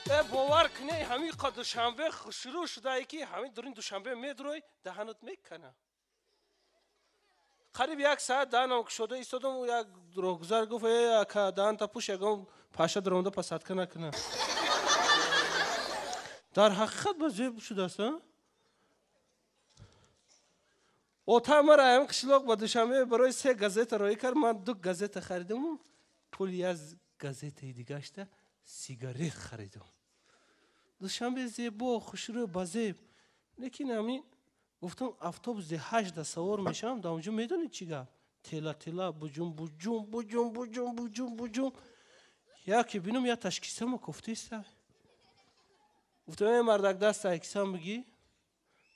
Бовар кунед, ҳамин қа Душанбе шурӯъ шудае ки ҳамин дурин Душанбе медурой, даҳанат мекана. Қариб як саат даҳанам кушода истодам, як роҳгузар гуфт: э ака, даҳанта пӯш, ягон паша даромада посадка накуна. Дар ҳақиқат ба зеб шудааст, а? Ота мара ҳамин қишлоқ ба Душанбе барои се газета роӣ кард, ман ду газета харидаму пули як газетаи дигашта сигарет харидам. Душанбе зебо, хушрӯ, ба зеб, лекин ҳамин гуфтам, автобус 18 савор мешавам, дар онҷо медонед чӣ гап? Тела тела, буҷум буҷум, буҷум буҷум, буҷум буҷум. Яке бинам, я ташкисама кофтеста. Гуфтам: э мардак, даста кисам бигӣ.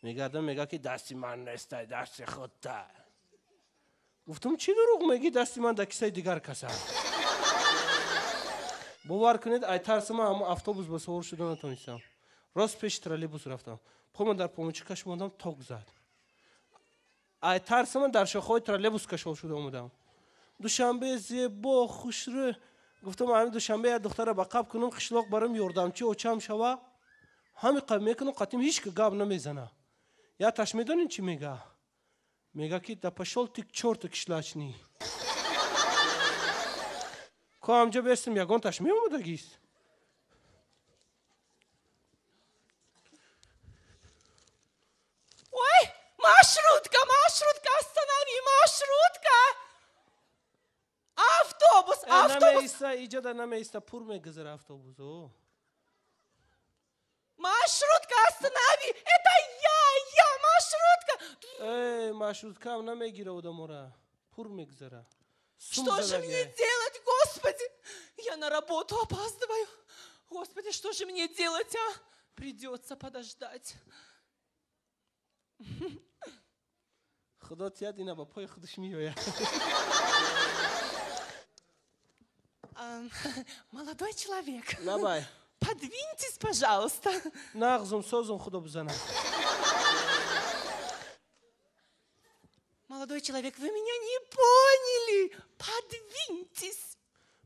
Мегардам, мега ки дасти ман нестай, дасти худта. Гуфтам: чӣ дурӯғ мегӣ, дасти ман дар кисаи дигар каса. Бовар кунед, ай тарси ман ҳамон автобус ба савор шуда натонистам. Рост пеши троллейбус рафтам, пома дар помочи кашмондам, ток зад. Ай тарси ман дар шохаҳои троллейбус кашол шуда омадам. Душанбе зебо, хушрӯ. Гуфтам, ҳамин Душанбе як духтара ба қаб кунам, қишлоқ барам ёрдамчи очам шава. Ҳамин қаб мекунам, қатим ҳеч ки гап намезана. Я таш медонед чӣ мега? Мега ки да пошёл ты к чёрту кишлачный. Ко ҳамҷо бестам, ягон таш меомадагист. Ой, маршрутка, маршрутка, останови, маршрутка! Автобус, автобус! Намеиста, иҷода намеиста, пур мегузара автобус. О. Маршрутка, останови! Это я, маршрутка! Э, маршруткаам намегира одамора. Пур мегузара. Что же мне делать, господи? Я на работу опаздываю. Господи, что же мне делать, а? Придется подождать. Худо тият, ина ба пои худаш меояд. Молодой человек. Лабай. Подвиньтесь, пожалуйста. Нағзум, созум, худо бизанад. Молодой человек, вы меня не поняли. Подвиньтесь.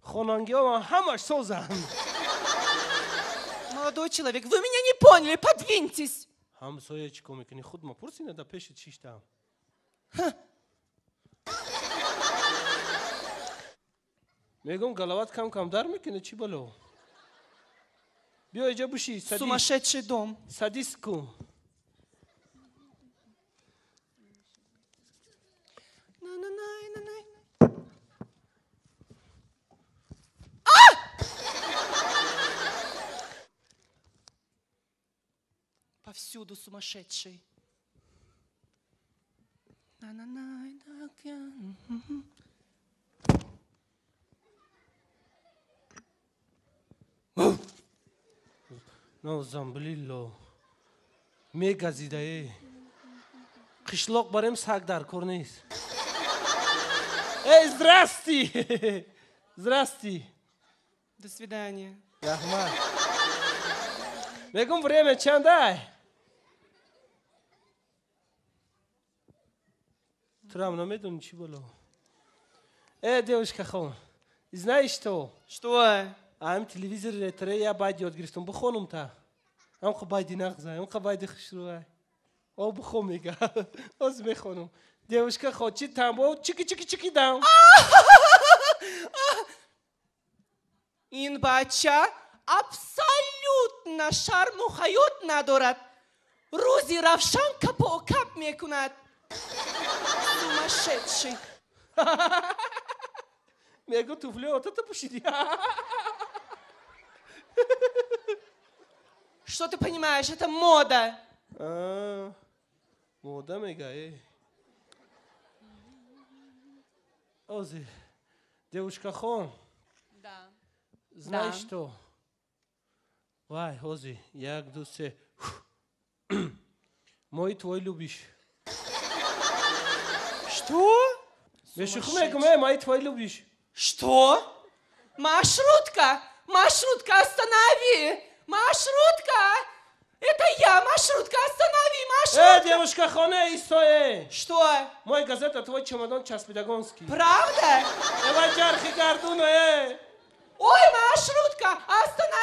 Хонангиҳо ҳамаш созанд. Молодой человек, вы меня не поняли. Подвиньтесь. Ҳамсоя, чӣ кор мекунӣ? Худ ма пурсина, да пеши чиштам. Мегум, галават кам кам дар мекунӣ, чӣ бало? Биё иҷа буши. Сумасшедший дом. Садись ку. На-на-най, на-най. А! Повсюду сумасшедший. На-на-най, на. Нозамблилло, мегазидае. Қишлоқ барем, саг дар кор нест. Эй, здрасти, здрасти. До свидания. Раҳмат. Мегум, время чандай? Турам намедони, чӣ бало? Э, девушка хон, знаешь что? Что? Ам телевизор ретре я байд ёд гирифтам, бихонум та. Ам байди нағза, ам байди хушрӯай. О, бихон, мега. Оз мехонум. Девушка хо, чи тамбо чики чики чики дам. Ин бача абсолютно шарму ҳаёт надорад. Рӯзи равшан капокап мекунад. Сумасшедший. Мегу, туфли отата пӯшиди. Что ты понимаешь? Это мода. Мода мега, э. Ози, девушка хон. Да. Знаешь Да. что? Вай, ози, як, ду, се. Мой твой любишь. Что? Мешуху мегум, э, мои твой любишь. Что? Маршрутка! Маршрутка, останови! Маршрутка! Это я, маршрутка, останови, маршрутка! Э, девушка хон, э, исто, э. Что? Мой газета, твой чемодан часпидагонский. Правда? Э, вай, чархи гардуна, э. Ой, маршрутка, останови!